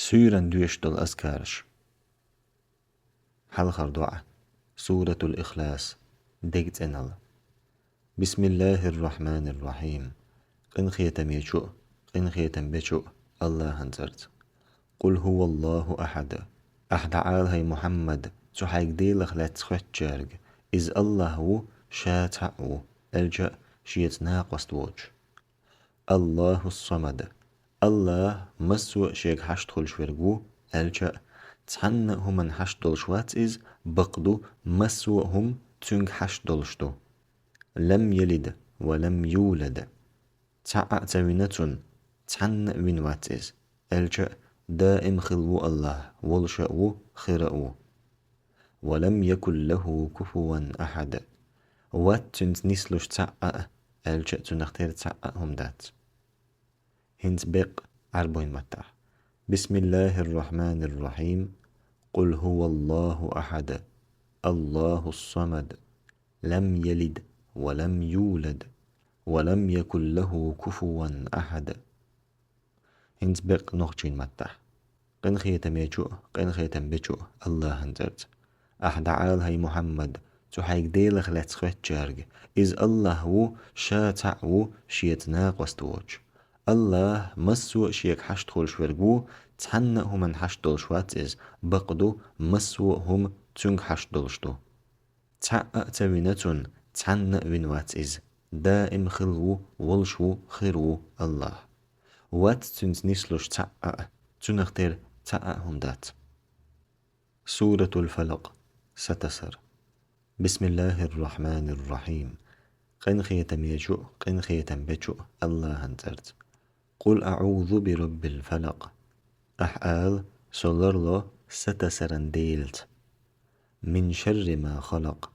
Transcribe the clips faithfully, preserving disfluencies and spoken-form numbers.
Суьйрана доьшуш долу азкараш. Хьалхара доӀа. Суратул Ихлас. Дег цӀеналла. Бисмиллахир-рахманир-рахим. Къинхетамечу а, къинхетам бечу а Аллахьан цӀарца. Къул хӀуваллаху ахьад. Ахь дӀаала, хӀай Мухьаммад, цу хьайга Делах лаьцна хоьттучаьрга: иза Аллахь ву, ша цхьаъ ву, аьлча а, шеца накъост воцуш. Аллахус-самад. Аллахь массо а шега хьашт хуьлуш верг ву, аьлча а, цхьанна а хӀуманна хьашт долуш вац иза, бакъ ду, массо а хӀума цуьнга хьашт долуш ду. Лам ялид ва лам юлад. Цхьаъ а ца вина цунна, цхьанна а вина вац иза, аьлча а, даим хилла ву Аллахь, волуш а ву, хир а ву. Ва лам якун лаху куфуван ахьад. Вац цуьнца нислуш цхьаъ а, аьлча а, цунах тера цхьаъ а хӀума дац. ХӀинца беккъа Ӏарбойн маттахь. Бисмиллахир-рахманир-рахим. Къул хӀуваллаху ахьад. Аллахус-самад. Лам ялид ва лам юлад. Ва лам якун лаху куфуван ахьад. ХӀинца беккъа нохчийн маттахь. Къинхетамечу а, къинхетам бечу а Аллахьан цӀарца. Ахь дӀаала, хӀай Мухьаммад, цу хьайга Делах лаьцна хоьттучаьрга: иза Аллахь ву, ша цхьаъ ву, шеца накъост воцуш. Аллахь массо а шега хьашт хуьлуш верг ву, цхьанна а хӀуманна хьашт долуш вац иза, бакъ ду, массо а хӀума цуьнга хьашт долуш ду. Цхьаъ а ца вина цунна, цхьанна а вина вац иза. Даим хилла ву, волуш ву, хир ву Аллахь. Вац цуьнца нислуш цхьаъ а, цунах тера цхьаъ а хӀума дац. Суратул Фалакъ. Сатасар. Бисмиллахир-рахманир-рахим. Къинхетамечу а, къинхетам бечу а Аллахьан цӀарца. Къул аӀузу би раббил фалакъ. Ахь ала: со ларло Сатасаран Делаца. Мин шарри ма халакъ.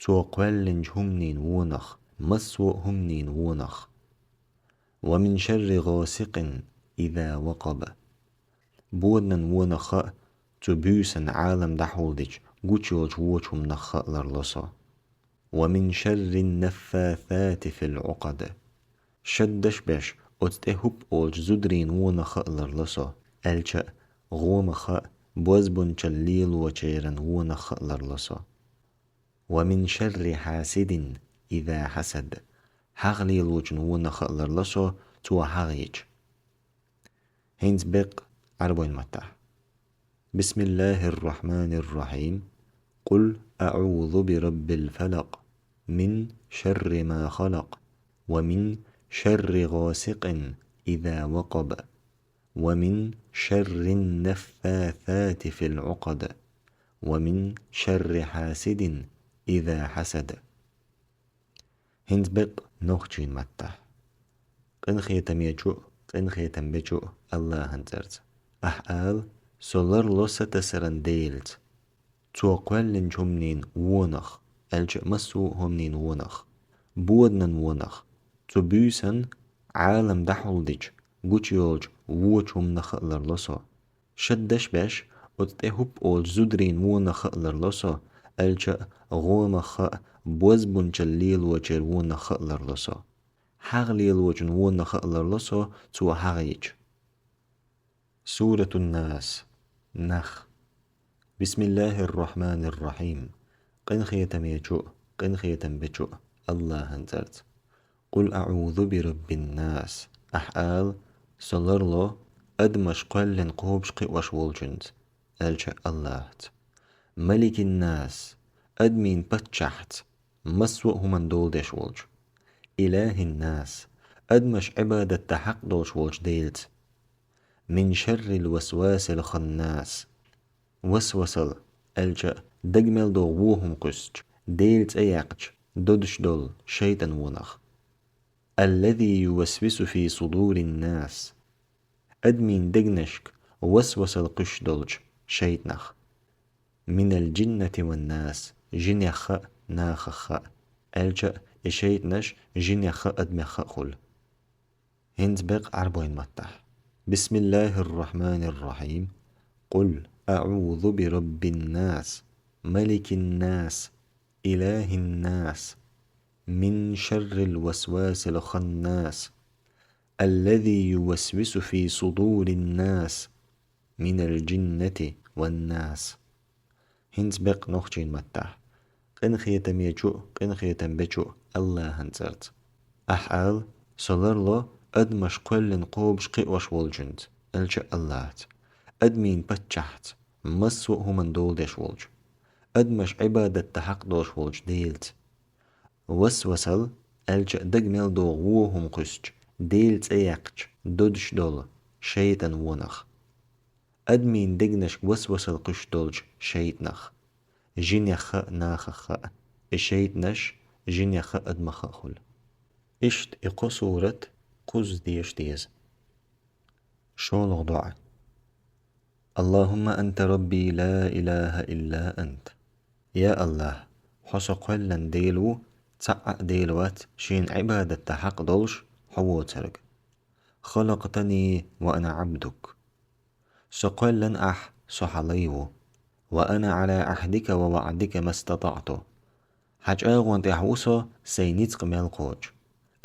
Цо кхоьллинчу хӀуманийн вонах, массо а хӀуманийн вонах. Ва мин шарри гӀасикъин иза вакъаб. Боданан вонах а, цу буьйсан Ӏалам дӀахьулдича гучуйолчу вочу хӀуманах а ларло со. Ва мин шаррин наффасати фил Ӏукъад. Шаддаш а беш, оцу тӀе хӀуп олучу зударийн вонах а ларло со, аьлча а, гӀомах а, бозбунчалла лелочеран вонах а ларло со. Ва мин шарри хьасидин иза хьасад. ХьагӀ лелочун вонах а ларло со, цо хьагӀ йича. ХӀинца беккъа Ӏарбойн маттахь. Бисмиллахир-рахманир-рахим. Къул аӀузу би раббил фалакъ. Мин шарри ма халакъ. Ва мин шарри гӀасикъин иза вакъаб. Ва мин шаррин наффасати фил Ӏукъад. Ва мин шарри хьасидин иза хьасад. ХӀинца беккъа нохчийн маттахь. Къинхетамечу а, къинхетам бечу а Аллахьан цӀарца. Ахь ала: со ларло Сатасаран Делаца. Цо кхоьллинчу хӀуманийн вонах, аьлча а, массо а хӀуманийн вонах. Боданан вонах. Цу буьйсан Ӏалам дӀахьулдича гучуйолчу вочу хӀуманах а ларло со. Шаддаш а беш, оцу тӀе хӀуп олучу зударийн вонах а ларло со, аьлча а, гӀомах а, бозбунчалла лелочеран вонах а ларло со. ХьагӀ лелочун вонах а ларло со, цо хьагӀ йича. Суратун-Нас. Нах. Бисмиллахир-рахманир-рахим. Къинхетамечу а, къинхетам бечу а Аллахьан цӀарца. Къул аӀузу би раббин-нас. Ахь ала: со ларло адамаш кхоьллина кхобуш, кхиош волчуьнца, аьлча а, Аллахьца. Маликин-нас. Адамийн паччахьца, массо а хӀуманна дола деш волчу. Илахин-нас. Адамаш Ӏибадат дан хьакъ долуш волчу Делаца. Мин шаррил васвасил ханнас. Васвасал, аьлча а, дага мел догӀу вон хӀума кхуьссучу, Делан цӀе яьккхича додуш долу шайтӀан вонах. Аллази ювасвису фи судурин-нас. Адамийн дегнашка васвасал кхуьссуш долчу шайтӀанах. Минал джиннати ван-нас, жинех а, нахах а, аьлча а, и шайтӀанаш жинех а, адамех а хуьлу. ХӀинца беккъа Ӏарбойн маттахь. Бисмиллахир-рахманир-рахим. Къул аӀузу би раббин-нас, маликин-нас, илахин-нас, мин шаррил васвасил ханнас, аллази ювасвису фи судурин-нас, من الجنة والناس. ХӀинца беккъа нохчийн маттахь. Къинхетамечу а, къинхетам бечу а АллахӀан цӀарца. Ахь ала: «Со ларло адамаш кхоьллина кхобуш, кхиош волчуьнца», аьлча АллахӀца, адамийн паччахьца, массо а хӀуманна дола деш волчу, адамаш Ӏибадат дан хьакъ долуш волчу Делаца. Васвасал аьлча а, дага мел догӀу вон хӀума кхуьссучу, Делан цӀе яьккхича, додуш долу шайтӀан вонах. Адамийн дегнашка васвасал кхуьссуш долчу шайтӀанах, жинех а, нахах а, и шайтӀанаш жинех а, адамах а хуьлу. Иштта и кхо сурат кхузза деша деза. ШолгӀа доӀа. اللهم أنت ربي لا إله إلا أنت. Я АллахӀ, Хьо со кхоьллина Дела ву, цхьа а Дела вац шена Ӏибадат дан хьакъ долуш Хьо воцург. خلقتني وأنا عبدك. Со кхоьллина Ахь, Со Хьан лай ву. وأنا على عهدك ووعدك ما استطعت. Хьан чӀагӀонна тӀехь ву Со сайн ницкъ мел кхочу.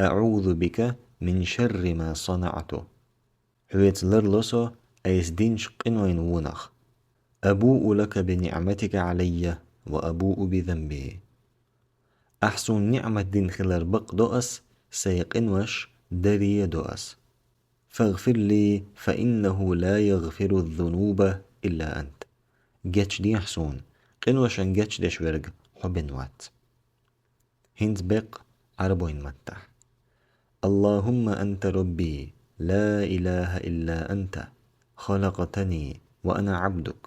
أعوذ بك من شر ما صنعت. Хьоьца ларло Со Айса динчу къинойн вонах. أبوء لك بنعمتك علي وأبوء بذنبي. Ахь суна ниӀмат дина хилар бакъдо Ас, Сайн къинош даре а до Ас. فاغفر لي فإنه لا يغفر الذنوب إلا أنت. Гечдехьа суна, къиношан гечдеш верг Хьо бен вац. ХӀинца беккъа Ӏарбойн маттахь. اللهم أنت ربي لا إله إلا أنت، خلقتني وأنا عبدك،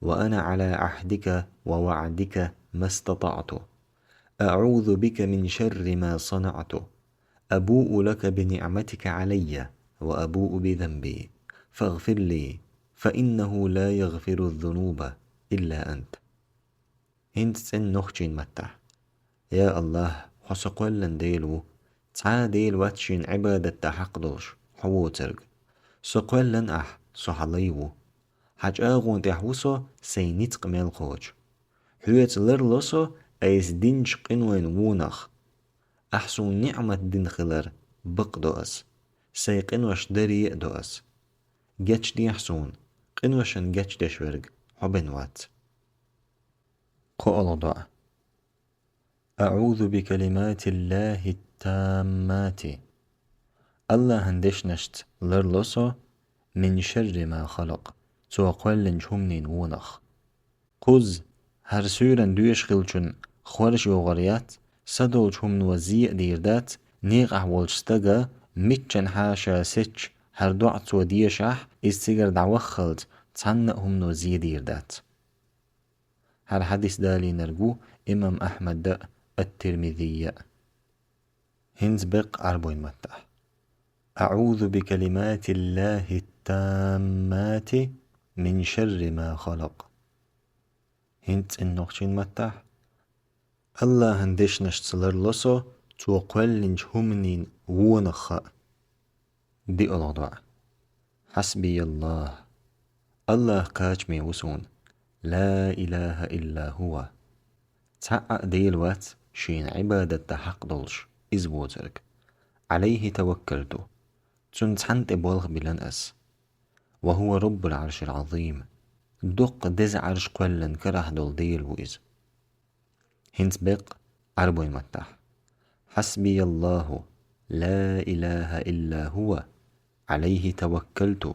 وأنا على عهدك ووعدك ما استطعت، أعوذ بك من شر ما صنعت، أبوء لك بنعمتك علي وأبوء بذنبي، فاغفر لي، فإنه لا يغفر الذنوب إلا أنت. ХӀинца цӀена нохчийн маттахь. Я АллахӀ, Хьо со кхоьллина Дела ву, цхьа а Дела вац шена Ӏибадат дан хьакъ долуш Хьо воцург. Со кхоьллина Ахь, Со Хьан лай ву. Хьан чӀагӀонна тӀехь ву Со Сайн ницкъ мел кхочу. Хьоьца ларло Со Айса динчу къинойн вонах. Ахь суна ниӀмат дина хилар бакъдо Ас, Сайн къинош даре а до Ас. Гечдехьа суна, къиношан гечдеш верг Хьо бен вац. КхоалгӀа доӀа. أعوذ بكلمات الله التامات. АллахӀан дешнашца ларло Со من شر ما خلق, Цо кхоьллинчу хӀуманийн вонах. Кхузза хӀара суьйранна доьшуш хиллачун хоржа йогӀур яц, са долчу хӀумано зе а дийр дац, некъахь волчу стага миччанхьа ша сецча хӀара доӀа цо дешахь, иза цигара дӀаваххалц цхьанна а хӀумано зе дийр дац. ХӀара хьадис далийнарг ву имам Ахьмада а, ат-Тирмизия а. ХӀинца беккъа Ӏарбойн маттахь. أعوذ بكلمات الله التامات من شر ما خلق. ХӀинца цӀена нохчийн маттахь. АллахӀан дешнашца ларло Со Цо кхоьллинчу хӀуманийн вонах а. ДиъалгӀа доӀа. حسبي الله. АллахӀ кхачаме ву суна. لا إله إلا هو. Цхьа а Дела вац шена Ӏибадат дан хьакъ долуш Иза воцург. عليه توكلت. Цунна цхьанна тӀе болх биллина ас. وهو رب العرش العظيم. Дуккха деза Ӏарш кхоьллина карахь долу Дела ву Иза. ХӀинца беккъа Ӏарбойн маттахь. حسبي الله لا إله إلا هو عليه توكلت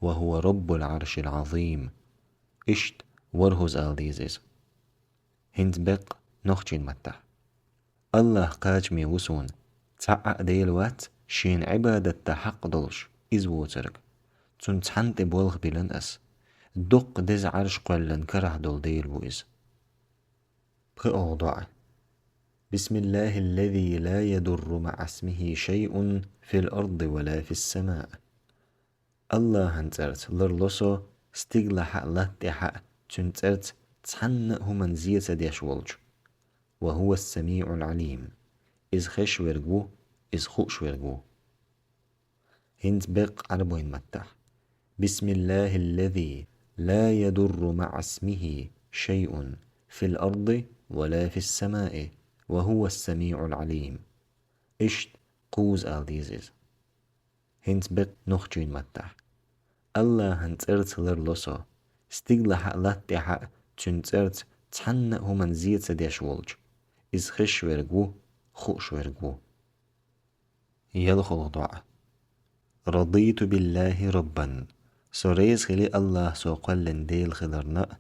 وهو رب العرش العظيم. Иштта ворхӀазза ала деза иза. ХӀинца беккъа нохчийн маттахь. АллахӀ кхачаме ву суна, цхьа а Дела вац шена Ӏибадат дан хьакъ долуш Иза воцург. Цунна цхьанна тӀе болх биллина ас. Дуккха деза Ӏарш кхоьллина карахь долу Дела ву Иза. ПхоьалгӀа доӀа. بسم الله الذي لا يضر مع اسمه شيء في الأرض ولا في السماء. АллахӀан цӀарца ларло со, стигалахьа а, латта тӀехьа а Цуьнан цӀарца цхьанна а хӀуманна зе ца деш волчу. وهو السميع العليم. Иза хезаш верг ву, Иза хууш верг ву. ХӀинца беккъа Ӏарбойн маттахь. بسم الله الذي لا يضر مع اسمه شيء في الأرض ولا في السماء وهو السميع العليم. Иштта кхузза ала деза иза. ХӀинца беккъа нохчийн маттахь. Аллахьан цӀарца ларло со, стигалахьа а, латта тӀехьа а Цуьнан цӀарца цхьанна а хӀуманна зе ца деш волчу. Иза хезаш верг ву, хууш верг ву. ЯлхолгӀа доӀа. رضيت بالله ربا. Со реза хили Аллахь со кхоьллина Дела хиларна а,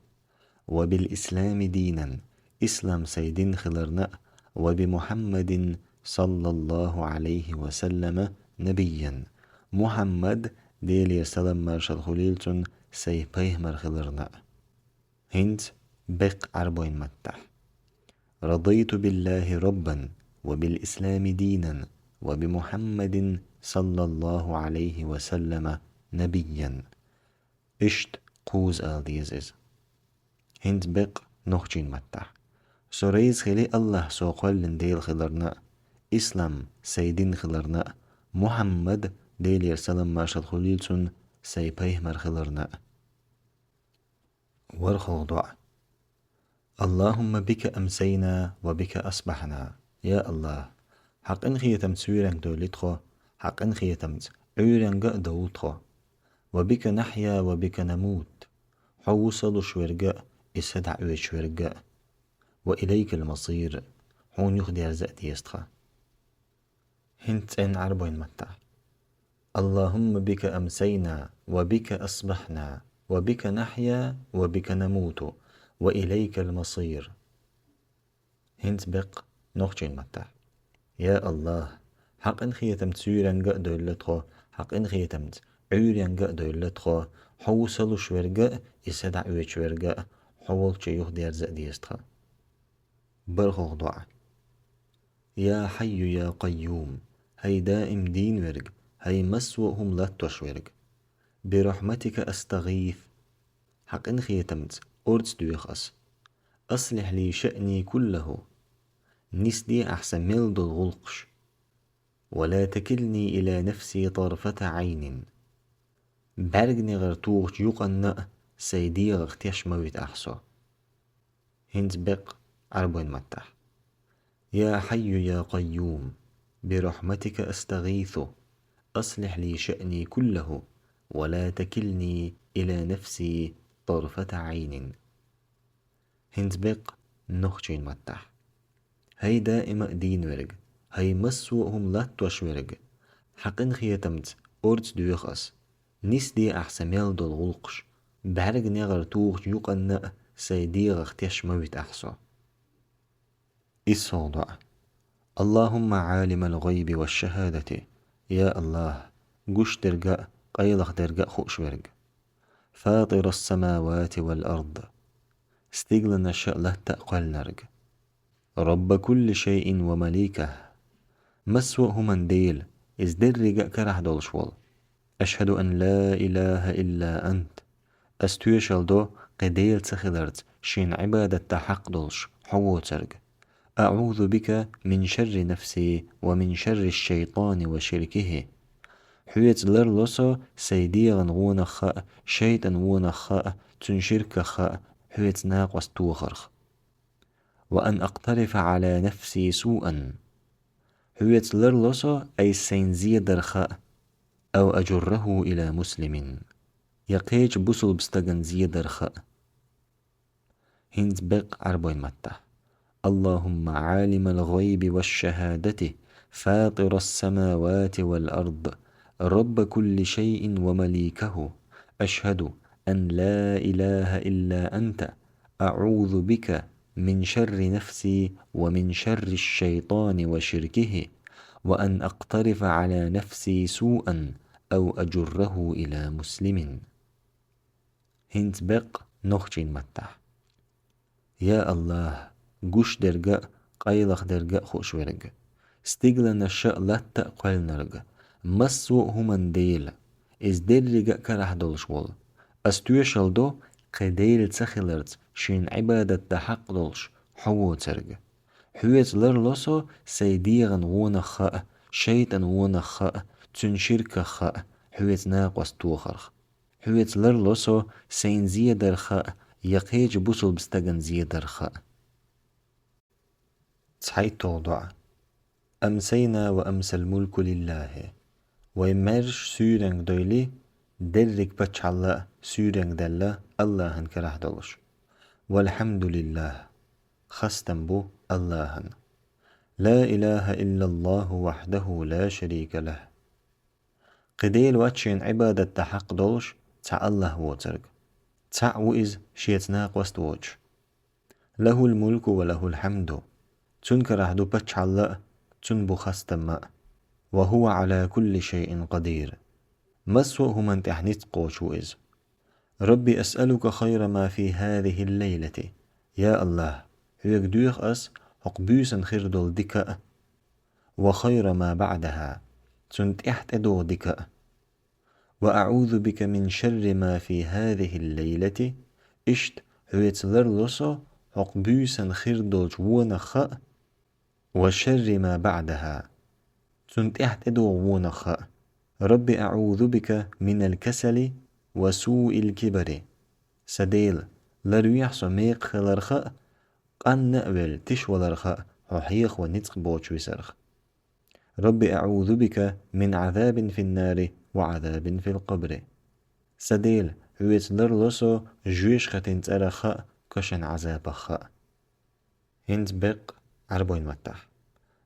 وبالإسلام دينا, ислам сайн дин хиларна а, وبمحمد صلى الله عليه وسلم نبيا, Мухьаммад, Делера салам-маршалла хуьлийла цунна, сайн пайхамар хиларна а. ХӀинца беккъа Ӏарбойн маттахь. رضيت بالله ربا وبالإسلام دينا وبمحمد صلى الله عليه وسلم نبيا. Иштта кхузза ала деза иза. ХӀинца беккъа нохчийн маттахь. Со реза хили Аллахь со кхоьллина Дела хиларна а, ислам сайн дин хиларна а, Мухьаммад, Делера салам-маршалла хуьлийла цунна, сайн пайхамар хиларна а. ВорхӀалгӀа доӀа. اللهم بك أمسينا وبك أصبحنا. Я Аллахь, хьан къинхетамца суьйранга довлий тхо, хьан къинхетамца Ӏуьйранга а довлу тхо. وبك نحيا وبك نموت. Хьо ву са луш верг а, и са дӀаоьцуш верг а. وإليك المصير. Хьуна юхадерза а деза тхан. ХӀинца цӀена Ӏарбойн маттахь. اللهم بك أمسينا وبك أصبحنا وبك نحيا وبك نموت وإليك المصير. ХӀинца беккъа нохчийн маттахь. Я Аллахь, хьан къинхетамца суьйранга а довлла тхо, хьан къинхетамца Ӏуьйранга а довлла тхо, хьо ву са луш верг а, и са дӀаоьцуш верг а, хьо волчу юхадерза а деза тхан. БархӀалгӀа доӀа. يا حي يا قيوم, хӀай даим дийна верг, хӀай массо а хӀума латтош верг. برحمتك أستغيث. Хьан къинхетамца орца доьху ас. أصلح لي شأني كله. Нисде ахь сан мел долу гӀуллакхаш. ولا تكلني إلى نفسي طرفة عين. БӀаьрганегӀар тухучу юкъанна а сайн дегӀах теш ма вита ахь со. ХӀинца беккъа Ӏарбойн маттахь. يا حي يا قيوم، برحمتك أستغيث، أصلح لي شأني كله، ولا تكلني إلى نفسي طرفة عين. ХӀинца беккъа нохчийн маттахь. ХӀай даима а дийна верг, хӀай массо а хӀума латтош верг, хьан къинхетамца орца доьху ас. Нисде ахь сан мел долу гӀуллакхаш, бӀаьрганегӀар тухучу юкъанна а сайн дегӀах теш ма вита ахь со. ИссолгӀа доӀа. اللهم عالم الغيب والشهادة. Я Аллахь, гуш дерг а, къайлаха дерг а хууш верг. فاطر السماوات والأرض. Стигланаш а, латта а кхоьллинарг. رب كل شيء ومليكه. Массо а хӀуманан Дела, иза деррига а карахь долуш волу. أشهد أن لا إله إلا أنت. Ас тоьшалла до кхин Дела ца хиларца шена Ӏибадат дан хьакъ долуш хьо воцург. أعوذ بك من شر نفسي ومن شر الشيطان وشركه. Хьоьца ларло со сайн дегӀан вонах а, шайтӀан вонах а, цуьнан ширках а, хьоьца накъост тохарх. وأن أقترف على نفسي سوءا. Хьоьца ларло со айса сайна зе дарх а, أو أجره إلى مسلم. Я кхечу бусулба стагана зе дарх а. ХӀинца беккъа Ӏарбойн маттахь. اللهم عالم الغيب والشهادة، فاطر السماوات والأرض، رب كل شيء ومليكه، أشهد أن لا إله إلا أنت، أعوذ بك من شر نفسي ومن شر الشيطان وشركه، وأن أقترف على نفسي سوءا أو أجره إلى مسلم. ХӀинца беккъа нохчийн маттахь. Я Аллахь, гуш дерг а, къайлаха дерг а хууш верг. Стигланаш а, латта а кхоьллинарг. Массо а хӀуманан Дела, иза деррига а карахь долуш волу. Ас тоьшалла до кхин Дела ца хиларца шена Ӏибадат дан хьакъ долуш хьо воцург. Хьоьца ларло со сайн дегӀан вонах а, шайтӀан вонах а, цуьнан ширках а, хьоьца накъост тохарх. Хьоьца ларло со сайна зе дарх а, я кхечу бусулба стагана зе дарх а. ЦхьайттолгӀа доӀа. أمسينا وأمسى الملك لله. Вай маьрша суьйранга дойли, дерриг паччахьалла а суьйренга даьлла Аллахьан карахь долуш. Валхьамдулиллахь, хастам бу Аллахьан. Ла илаха иллаллаху вахьдаху ла шарика лахь. Кхин Дела вац шена Ӏибадат дан хьакъ долуш цхьа Аллахь воцург. Цхьаъ ву иза, шеца накъост воцуш. Лахул мулку ва лахул хьамду. Цуьнан карахь ду паччахьалла а, цунна бу хастам а. Ва хува Ӏала кулли шайин къадир. Массо а хӀуманна тӀехь ницкъ кхочуш ву иза. Рабби, асъалука хайра ма фи хазихил лайлати. Я Аллахь, хьоьга доьху ас хӀокху буьйсанна хир долу дика а, ва хайра ма баъдаха, цунна тӀехь тӀедогӀу дика а. Ва аъузу бика мин шарри ма фи хазихил лайлати, иштта хьоьца ларло со хӀокху буьйсанна хир долчу вонах а, ва шарри ма баъдаха, цунна тӀехь тӀедогӀу вонах а. Рабби, аъузу бика минал касали ва суил кибари. Сан Дела, ларвехьа со мекха хиларх а, къанна а велла тишваларх а, хьо хьехаво ницкъ боцуш висарх. Рабби, аъузу бика мин Ӏазабин финнари ва Ӏазабин фил къабри. Сан Дела, хьоьца ларло со жоьжахатин цӀарах а, кошан Ӏазапах а. ХӀинца беккъа Ӏарбойн маттахь.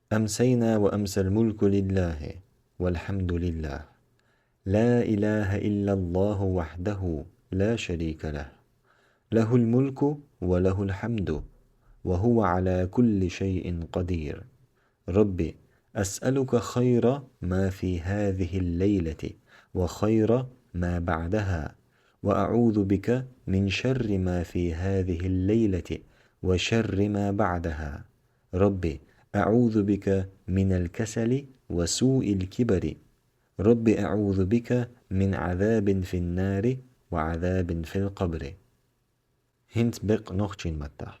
Амсайна ва амсал мулку лиллахи, валхьамдулиллахь. Ла илаха иллаллаху вахьдаху ла шарика лахь. Лахул мулку ва лахул хьамду, ва хува Ӏала кулли шайин къадир. Рабби, асъалука хайра ма фи хазихил лайлати ва хайра ма баъдаха, ва аъузу бика мин шарри ма фи хазихил лайлати ва шарри ма баъдаха. Рабби, аъузу бика минал касали ва суил кибари. Рабби, аъузу бика мин Ӏазабин финнари ва Ӏазабин фил къабри. ХӀинца беккъа нохчийн маттахь.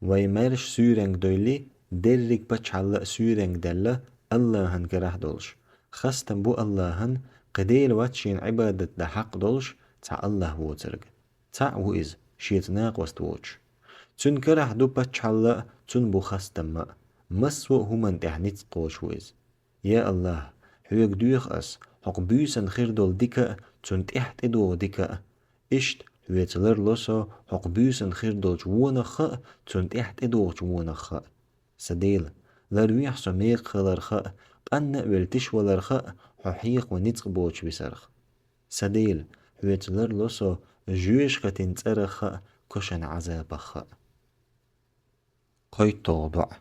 Вай маьрша суьйренга дойли, дерриг паччахьалла а суьйренга даьлла Аллахьан карахь долуш. Хастам бу Аллахьан, кхин Дела вац шена Ӏибадат дан хьакъ долуш цхьа Аллахь воцург. Цхьаъ ву иза, шеца накъост воцуш. Цуьнан карахь ду паччахьалла а, цунна бу хастам а. Массо а хӀуманна тӀехь ницкъ кхочуш ву иза. Я Аллахь, хьоьга доьху ас хӀокху буьйсанна хир долу дика а, цунна тӀехь тӀедогӀу дика а. Иштта хьоьца ларло со хӀокху буьйсанна хир долчу вонах а, цунна тӀехь тӀедогӀучу вонах а. Сан Дела, ларвехьа со мекха хиларх а, къанна а велла тишваларх а, хьо хьехаво ницкъ боцуш висарх. Сан Дела, хьоьца ларло со жоьжахатин цӀарах а, кошан Ӏазапах а. КхойтталгӀа доӀа.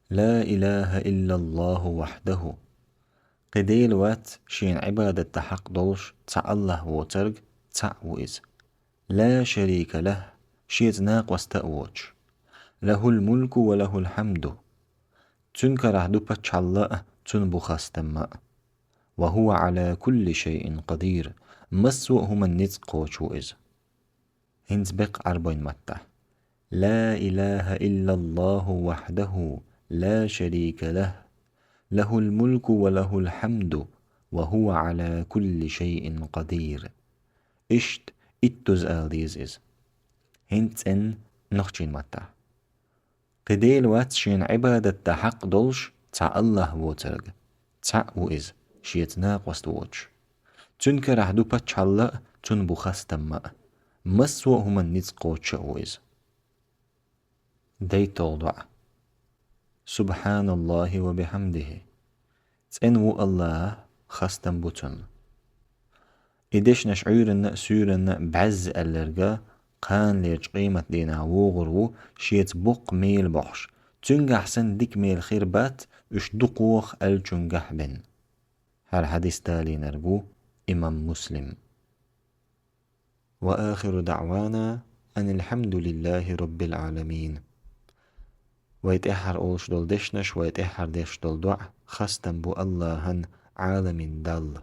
Ла илаха иллаллаху вахьдаху. Кхин Дела вац шена Ӏибадат дан хьакъ долуш цхьа Аллахь воцург, цхьаъ ву иза. Ла шарика лахь, шеца накъост а воцуш. Лахул мулку ва лахул хьамду. Цуьнан карахь ду паччахьалла а, цунна бу хастам а. Ва хува Ӏала кулли шайин къадир. Массо а хӀуманна ницкъ кхочуш ву иза. ХӀинца беккъа Ӏарбойн маттахь. Ла илаха иллаллаху вахьдаху ла шарика лахь. Лахул мулку ва лахул хьамду ва хува Ӏала кулли шайин къадир. Иштта иттуза ала деза иза. ХӀинца цӀенна нохчийн маттахь. Кхин Дела вац шена Ӏибадат дан хьакъ долуш цхьа Аллахь воцург. Цхьаъ ву иза, шеца накъост воцуш. Цуьнан карахь ду паччахьалла а, цунна бу хастам а. Массо а хӀуманна ницкъ кхочуш а ву иза. ДайтталгӀа доӀа. Субханаллахи ва бихьамдихи. ЦӀена ву Аллахь, хастам бу цунна. И дешнаш Ӏуьйранна а, суьйранна а бӀаьзза аьлларг кханалерчу къематдийнахь вогӀур ву, шеца боккха мела бохьуш, цуьнгахь санна дика мела хир бац уьш дукхох аьллачуьнгахь бен. ХӀара хьадис далийнарг ву имам Муслим. Ва ахиру даӀвана анил хьамдулиллахи раббил Ӏаламин. Вай тӀаьххьара олуш долу дешнаш, вай тӀаьххьара деш долу доӀа хастам бу Аллахьан, Ӏаламийн Далла.